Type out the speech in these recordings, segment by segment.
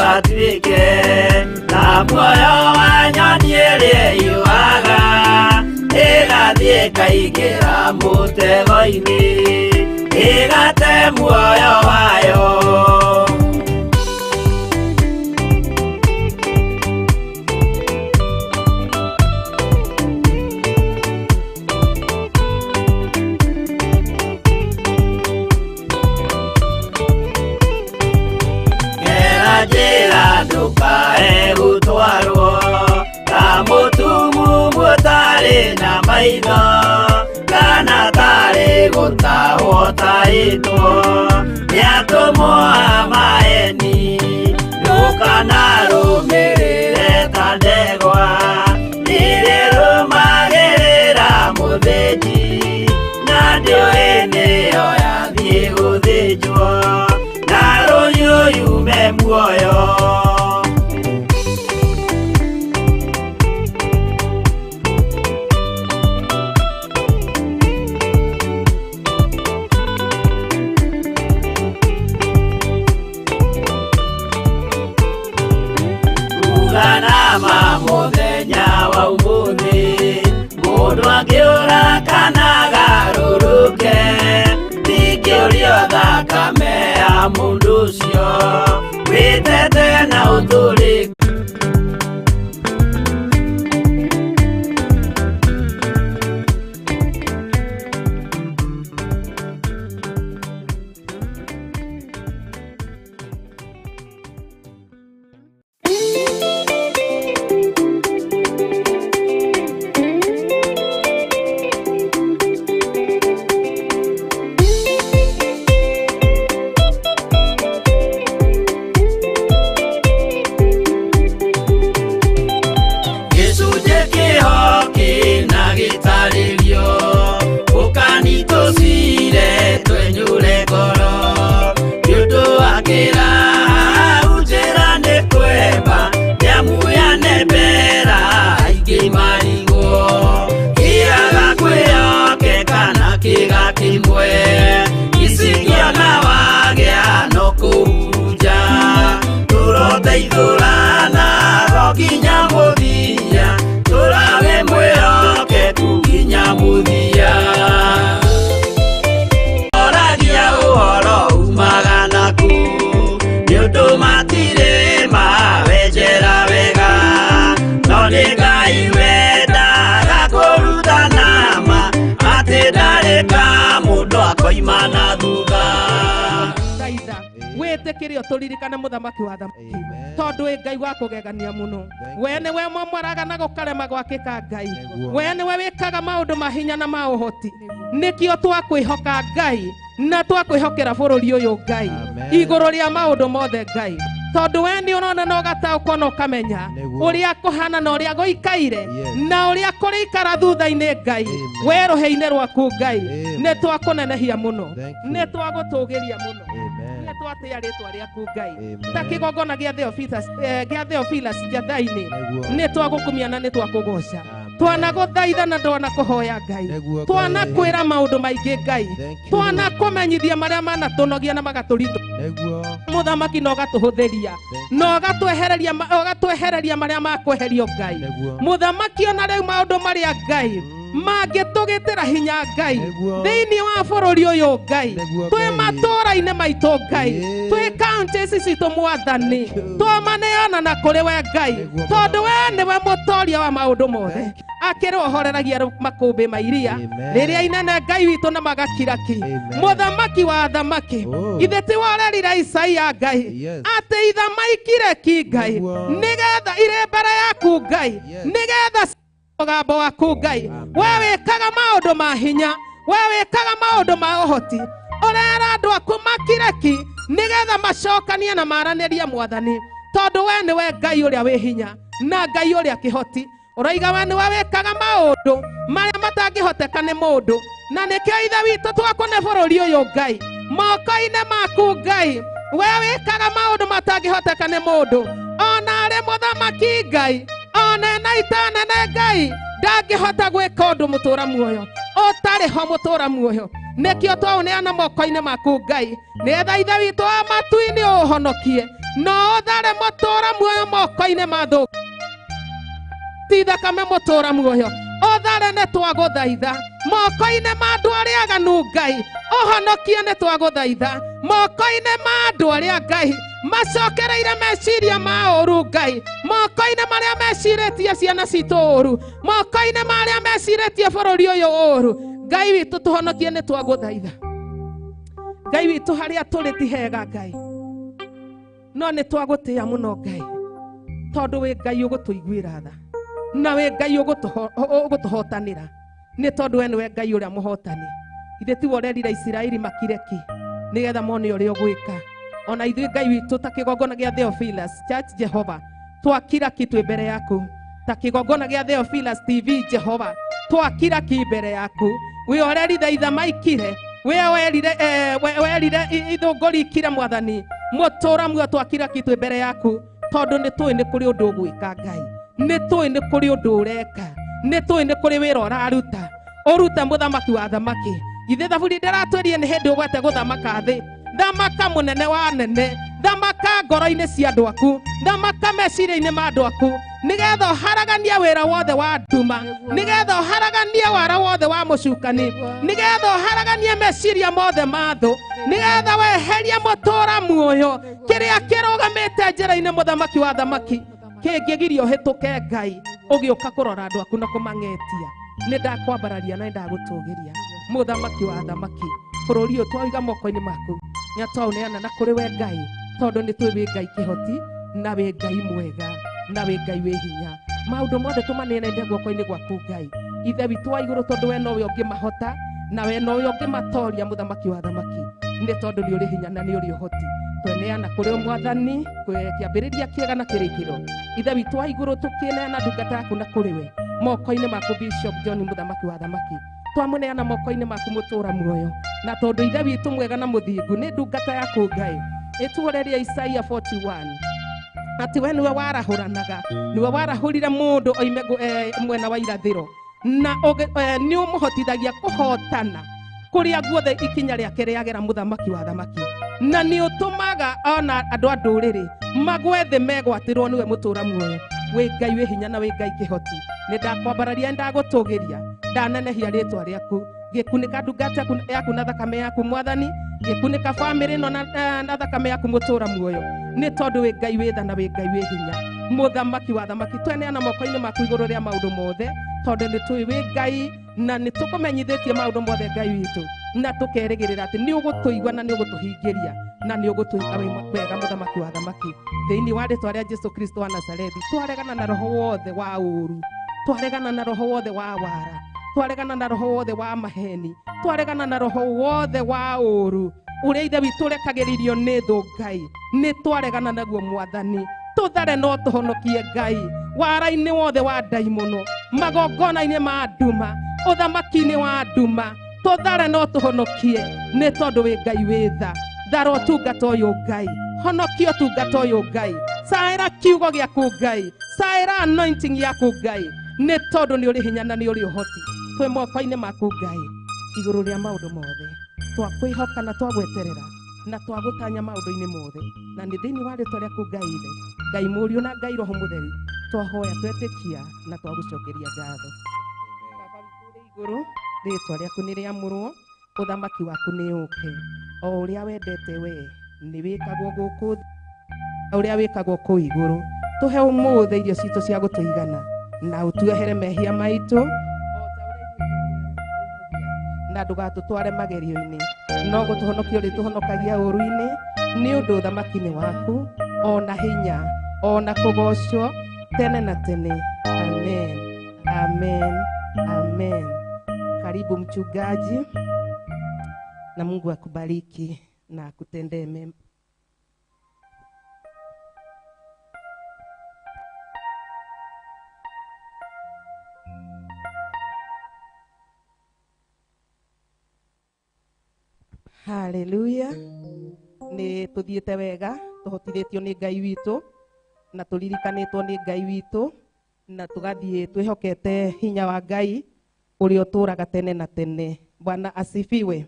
Ndũgatuĩke ta muoyo wa nyoni ĩrĩa ĩyũaga ĩgathiĩ ĩkaingĩra mũtego-inĩ ĩgate muoyo wayo. Njĩra ndũkae gũtwarwo ta mũtumumu ũtarĩ na maitho kana tarĩ gũtahwo tahĩtwo nĩ atũmwo a maeni. Ndũkanarũmĩrĩre ta ndegwa ĩrĩrũmagĩrĩra mũthĩnji na ndĩũĩ nĩyo yathiĩ gũthĩnjwo na rũhiũ yume muoyo. Uganama mũthenya wa ũmũthĩ mũndũ angĩũra kana agarũrũke ndingĩũrio thakame ya mũndũ ũcio wĩtete na ũtũrĩ. Gĩcunjĩ kĩho kĩna gĩtarĩrio ũkanitũcire twenyũre ngoro nĩ ũndũ wa kĩraha njĩra nĩ kwemba nĩamu yanembera aingĩ marigwo kĩaga kwĩyokeka na kĩga kĩmwe icingĩona wagĩa no kũhurunja tũroteithũrana ro nginya mũthia tũrawe mwĩhokeku nginya mũthia. Oragia ũhoro umaga naku nĩ ũndũ matirĩ mawenjera wega no nĩ Ngai wendaga kũrutana ma atĩ ndarĩ ka mũndũ akoima na thutha. Thaitha wĩtĩkĩre ũtũririkane mũthamaki wa thamaki tondũ wĩ Ngai wa kũgegania mũno. We nĩwe mũmoraga na gũkarema gwakĩka Ngai. We nĩwe wĩkaga maũndũ ma hinya na ma ũhoti. Nĩkĩo twakwĩhoka Ngai na twakwĩhokera bũrũri ũyũ Ngai igũrũ rĩa maũndũ mothe Ngai tondũ we nĩ ũrona na ũgataũkwo na ũkamenya ũrĩa kũhana na ũrĩa gũikaire na ũrĩa kũrĩikara thutha-inĩ Ngai we rũhĩ-inĩ rwaku Ngai nĩ twakũnenehia mũno nĩ twagũtũgĩria mũno nĩ twatĩa rĩtwa rĩaku Ngai ta kĩgongona gĩa Theophilus Njathai-inĩ nĩ twagũkumia na nĩ twakũgoca twanagũthaitha na twanakũhoya Ngai twanakwĩra maũndũ maingĩ Ngai twanakũmenyithia marĩa manatũnogia na magatũritũ mũthamaki na ũgatũhũthĩria na ũgatwehereria marĩa makweherio Ngai mũthamaki ona rĩu maũndũ marĩa Ngai mangĩtũgĩtĩra hinya Ngai thĩinĩ wa bũrũri ũyũ Ngai twĩ matũũra-inĩ maitũ Ngai twĩ kaunti ici citũ mwathani twamaneana na kũrĩ we Ngai tondũ we nĩwe mũtoria wa maũndũ mothe akĩrĩ ũhoreragia makũmbĩ ma iria rĩrĩa inene Ngai witũ na magakira ki mũthamaki wa thamaki ithe ti worerire Isaia Ngai atĩ ithamaikire ki Ngai nĩgetha irĩ mbere yaku Ngai nĩgetha mũgambo waku Ngai we wĩkaga maũndũ ma hinya we wĩkaga maũndũ ma ũhoti ũrera andũ aku makire ki nĩgetha macokanie na maranĩrie mwathani tondũ we nĩwe Ngai ũrĩa wĩ hinya na Ngai ũrĩa kĩhoti ũroiga we nĩwe wĩkaga maũndũ marĩa matangĩhoteka nĩ mũndũ na nĩkĩo ithe witũ twakũne bũrũri ũyũ Ngai moko-inĩ maku Ngai we wĩkaga maũndũ matangĩhoteka nĩ mũndũ ona arĩ mũthamaki Ngai ona na ita nene Ngai ndangĩhota gwĩka ũndũ mũtũra muoyo ũtarĩ ho mũtũra muoyo nĩkĩo twaũneana moko-inĩ maku Ngai nĩgetha ithe witũ wa matu-inĩ ũũhonokie No ũthare mũtũra muoyo moko-inĩ ma thũ ti thakame mũtũra muoyo ũthare nĩ twagũthaitha moko-inĩ ma andũ arĩa aganu Ngai ũhonokie nĩ twagũthaitha moko-inĩ ma andũ arĩa Ngai macokereire meciria ma ũru Ngai moko-inĩ marĩa mecirĩtie ciana citũ ũru moko-inĩ marĩa mecirĩtie bũrũri ũyũ ũru Ngai witũ tũhonokie nĩ twagũthaitha Ngai witũ harĩa tũrĩ ti hega Ngai no nĩ twagũtĩĩa mũno Ngai tondũ wĩ Ngai ũgũtũiguĩra tha na wĩ Ngai ũgũtũhotanĩra nĩ tondũ we nĩwe Ngai ũrĩa mũhotani ithe tiwe ũrerire Isiraeli makire ki nĩgetha mone ũrĩa ũgwĩka ona ithuĩ Ngai witũ ta kĩgongona gĩa Theophilus Church Jehova twakira ki twĩ mbere yaku ta kĩgongona gĩa Theophilus TV Jehova twakira ki mbere yaku wĩ ũrerire itha maikire wĩ werire ithũngũri ikire mwathani mũtũra muoyo twakira ki twĩ mbere yaku tondũ nĩ tũĩ nĩ kũrĩ ũndũ ũgwĩka Ngai nĩ tũĩ nĩ kũrĩ ũndũ ũreka nĩ tũĩ nĩ kũrĩ wĩra ũraruta ũrute mũthamaki wa thamaki ithe thaburi ndĩratwĩrie nĩ hĩndĩ ũgwete gũthamaka thĩ thamaka mũnene wa nene thamaka ngoro-inĩ cia andũ aku thamaka meciria-inĩ ma andũ aku nĩgetha ũharaganie wĩra wothe wa nduma nĩgetha ũharaganie wara wothe wa mũcukani nĩgetha ũharaganie meciria mothe ma thũ nĩgetha weherie mũtũra muoyo kĩrĩa kĩrũgamĩte njĩra-inĩ mũthamaki wa thamaki kĩngĩgiria ũhĩtũke Ngai ũgĩũka kũrora andũ aku na kũmang'etia nĩ ndakwambararia na nĩ ndagũtũgĩria mũthamaki wa thamaki bũrũri ũyũ twawiga moko-inĩ maku na twaũneana na kũrĩ we Ngai tondũ nĩ tũĩ wĩ Ngai kĩhoti na wĩ Ngai mwega na wĩ Ngai wĩ hinya maũndũ mothe tũmaneanĩte guoko-inĩ gwaku Ngai ithe witũ wa igũrũ tondũ we nowe ũngĩmahota na we nowe ũngĩmatoria mũthamaki wa thamaki nĩ tondũ nĩ ũrĩ hinya na nĩ ũrĩ ũhoti tweneana kũrĩ mwathani kĩambĩrĩria kĩega na kĩrĩkĩro ithe witũ wa igũrũ tũkĩneana ndungata yaku na kũrĩ we moko-inĩ maku Bishop John mũthamaki wa thamaki twamũneana moko-inĩ maku mũtũra muoyo na tondũ ithe witũ mwega na mũthingu nĩ ndungata yaku Ngai ĩtuorerie Isaia 41 atĩ we nĩwe warahũranaga nĩwe warahũrire mũndũ oime mwena wa irathĩro na nĩ ũmũhotithagia kũhotana kũrĩa guothe ikinya rĩake rĩagera mũthamaki wa thamaki na nĩ ũtũmaga ona andũ a ndũrĩrĩ magwe thĩ megwatĩrwo nĩwe mũtũra muoyo wĩ Ngai wĩ hinya na wĩ Ngai kĩhoti nĩ ndakwambararia ndagũtũgĩria ndanenehia rĩtwa rĩaku gĩkunĩka ndungata yaku na thakame yaku mwathani gĩkunĩka bamĩrĩ ĩno na thakame yaku mũtũra muoyo nĩ tondũ wĩ Ngai wĩ tha na wĩ Ngai wĩ hinya mũthamaki wa thamaki tweneana moko-inĩ maku igũrũ rĩa maũndũ mothe tondũ nĩ tũĩ wĩ Ngai na nĩ tũkũmenyithĩtie maũndũ mothe Ngai witũ na tũkerĩgĩrĩra atĩ nĩ ũgũtũigua na nĩ ũgũtũhingĩria na nĩ ũgũtũiga wega mũthamaki wa thamaki thĩinĩ wa rĩtwa rĩa Jesu Kristo wa Nazarethi twaregana na roho wothe wa ũru twaregana na roho wothe wa wara twaregana na roho wothe wa maheni twaregana na roho wothe wa ũru ũrĩa ithe witũ ũrekagĩrĩrio nĩ thũ Ngai nĩ twaregana naguo mwathani tũthare no tũhonokie Ngai wara-inĩ wothe wa ndaimono magongona-inĩ ma nduma ũthamaki-inĩ wa nduma tũthare no tũhonokie nĩ tondũ wĩ Ngai wĩ tha thara ũtungata ũyũ Ngai honokia ũtungata ũyũ Ngai caĩra kiugo gĩaku Ngai caĩra anointing yaku Ngai nĩ tondũ nĩ ũrĩ hinya na nĩ ũrĩ ũhoti twĩ moko-inĩ maku Ngai igũrũ rĩa maũndũ mothe twakwĩhoka na twagweterera na twagũtanya maũndũ-inĩ mothe na nĩ thĩinĩ wa rĩtwa rĩaku Ngai ithe Ngai Mũriũ na Ngai Roho Mũtheru twahoya twetĩkia na twagũcokeria ngatho. Baba witũ ũrĩ igũrũ rĩtwa rĩaku nĩ rĩamũrwo ũthamaki waku nĩ ũke o ũrĩa wendete we nĩ wĩkagwo gũkũ ũrĩa wĩkagwo kũu igũrũ tũhe ũmũthĩ irio citũ cia gũtũigana na ũtuohere mehia maitũ na ndũgatũtware magerio-inĩ no gũtũhonokia ũrĩtũhonokagia ũru-inĩ nĩ ũndũ ũthamaki-inĩ waku ona hinya ona kũgocwo tene na tene. Amen, amen, amen. Karibu mchungaji, na Mungu akubariki na akutendee mema. Haleluya. Nĩ tũthiĩte wega tũhotithĩtio nĩ Ngai witũ na tũririkanĩtwo nĩ Ngai witũ na tũgathiĩ twĩhokete hinya wa Ngai ũrĩa ũtũũraga tene na tene. Bwana asifiwe.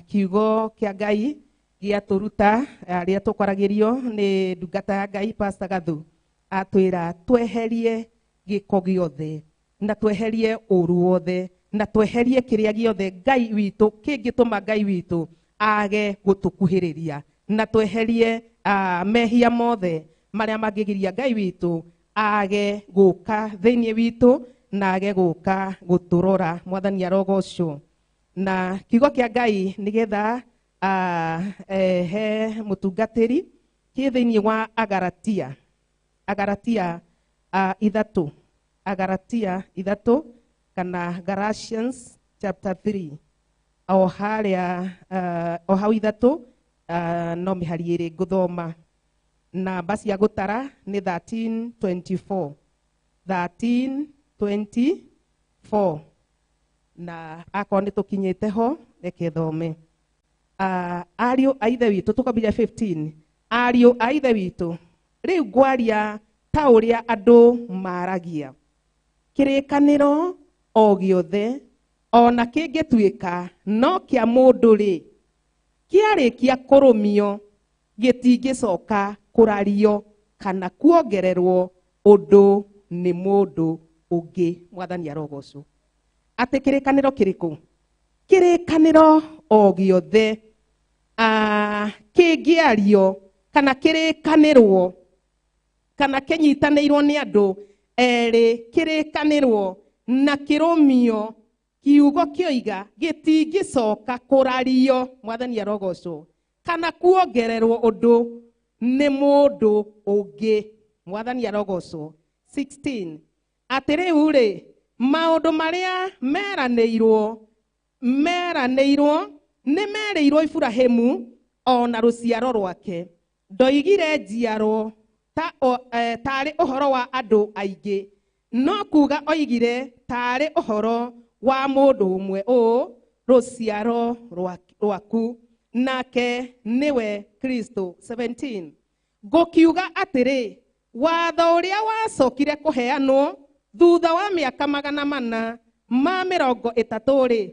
Kiugo kĩa Ngai Gĩatũruta arĩa tũkwaragĩrio nĩ ndungata ya Ngai Pastor Gathu, atwĩra tweherie gĩko gĩothe na tweherie ũru wothe na tweherie kĩrĩa gĩothe Ngai witũ kĩngĩtũma Ngai witũ age gũtũkuhĩrĩria, na tweherie mehia mothe marĩa mangĩgiria Ngai witũ age gũka thĩinĩ witũ na age gũka gũtũrora. Mwathani arogocwo. Na kiugo kĩa Ngai nĩgetha he mũtungatĩri kĩ thĩinĩ wa Agaratia, Agaratia 3, Agaratia 3 kana Galatians chapter 3, o harĩa o hau 3, no mĩhari ĩrĩ ngũthoma. Namba cia gũtara nĩ 1324, 1324. Na akorwo nĩ tũkinyĩte ho reke thome. Ariũ a ithe witũ, tũkwambĩrĩria 15. Ariũ a ithe witũ, rĩu ngwaria ta ũrĩa andũ maragia. Kĩrĩkanĩro o gĩothe ona kĩngĩtuĩka no kĩa mũndũ rĩ, kĩarĩkia kũrũmio gĩtingĩcoka kũrario kana kuongererwo ũndũ nĩ mũndũ ũngĩ. Mwathani arogocwo. Atĩ kĩrĩkanĩro kĩrĩkũ? Kĩrĩkanĩro o gĩothe kĩngĩario kana kĩrĩkanĩrwo kana kĩnyitanĩirwo nĩ andũ erĩ, kĩrĩkanĩrwo na kĩrũmio, kiugo kĩoiga gĩtingĩcoka kũrario. Mwathani arogocwo. Kana kuongererwo ũndũ nĩ mũndũ ũngĩ. Mwathani arogocwo. 16. Atĩ rĩu rĩ, maũndũ marĩa meranĩirwo nĩ merĩirwo Iburahĩmu ona rũciaro rwake. Ndoigire njiarwo tarĩ ũhoro wa andũ aingĩ, no kuga oigire tarĩ ũhoro wa mũndũ ũmwe ũũ, rũciaro rwaku, nake nĩwe Kristo. 17. Ngũkiuga atĩrĩ, watho ũrĩa wacokire kũheanwo thutha wa mĩaka 430 rĩ,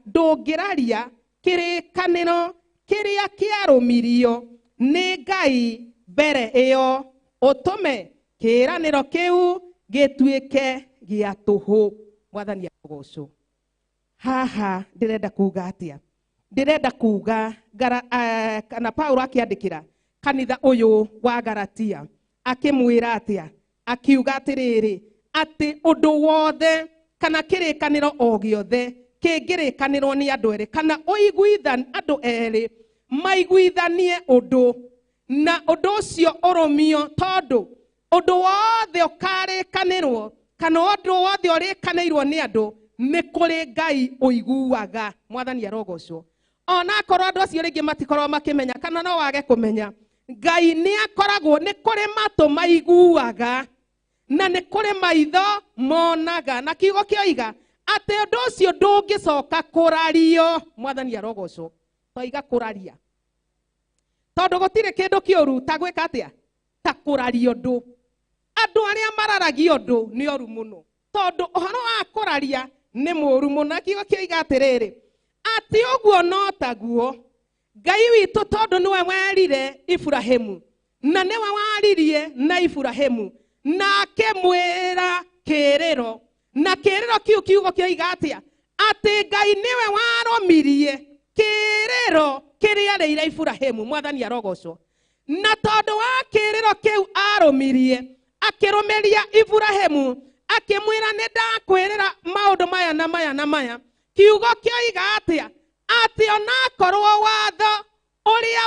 ndũngĩraria kĩrĩkanĩro kĩrĩa kĩarũmirio nĩ Ngai mbere ĩyo, ũtũme kĩĩranĩro kĩu gĩtuĩke gĩa tũhũ. Mwathani arogocwo. Haha ndĩrenda kuga atĩa? Ndĩrenda kuga kana Paulo akĩandĩkĩra kanitha ũyũ wa Galatia akĩmwĩra atĩa? Akiuga atĩrĩrĩ, atĩ ũndũ wothe kana kĩrĩkanĩro o gĩothe kĩngĩrĩkanĩrwo nĩ andũ erĩ kana ũiguithan andũ erĩ maiguithanie ũndũ, na ũndũ ũcio ũrũmio, tondũ ũndũ wothe ũkarĩkanĩrwo kana ũndũ wothe ũrĩkanĩirwo nĩ andũ nĩ kũrĩ Ngai ũiguaga. Mwathani arogocwo. Ona akorwo andũ acio rĩngĩ matikorwo makĩmenya kana no wage kũmenya, Ngai nĩ akoragwo, nĩ kũrĩ matũ maiguaga na nĩ kũrĩ maitho monaga, na kiugo kĩoiga atĩ ũndũ ũcio ndũngĩcoka kũrario. Mwathani arogocwo. Toiga kũraria, tondũ gũtirĩ kĩndũ kĩũru ta gwĩka atĩa? Ta kũraria ũndũ. Andũ arĩa mararagia ũndũ nĩ oru mũno, tondũ ũhoro wa kũraria nĩ mũũru mũno. Kiugo kĩoiga atĩrĩrĩ, atĩ ũguo no taguo Ngai witũ, tondũ nĩwe werire Iburahĩmu na nĩwe waririe na Iburahĩmu na akĩmwĩra kĩĩrĩro, na kĩĩrĩro kĩu kiugo kĩoiga atĩa? Atĩ Ngai nĩwe warũmirie kĩĩrĩro kĩrĩa arĩire Iburahĩmu. Mwathani arogocwo. Na tondũ wa kĩĩrĩro kĩu arũmirie, akĩrũmĩria Iburahĩmu akĩmwĩra nĩ ndakwĩrĩra maũndũ maya na maya na maya. Kiugo kĩoiga atĩa? Atĩ onakorwo watho ũrĩa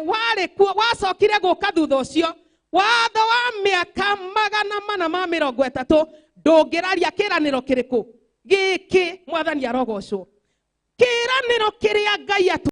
warĩ kuo wacokire gũka thutha ũcio, watho wa mĩaka 430 ndũngĩraria kĩĩranĩro kĩrĩkũ gĩkĩ. Mwathani arogocwo. Kĩĩranĩro kĩrĩa Ngai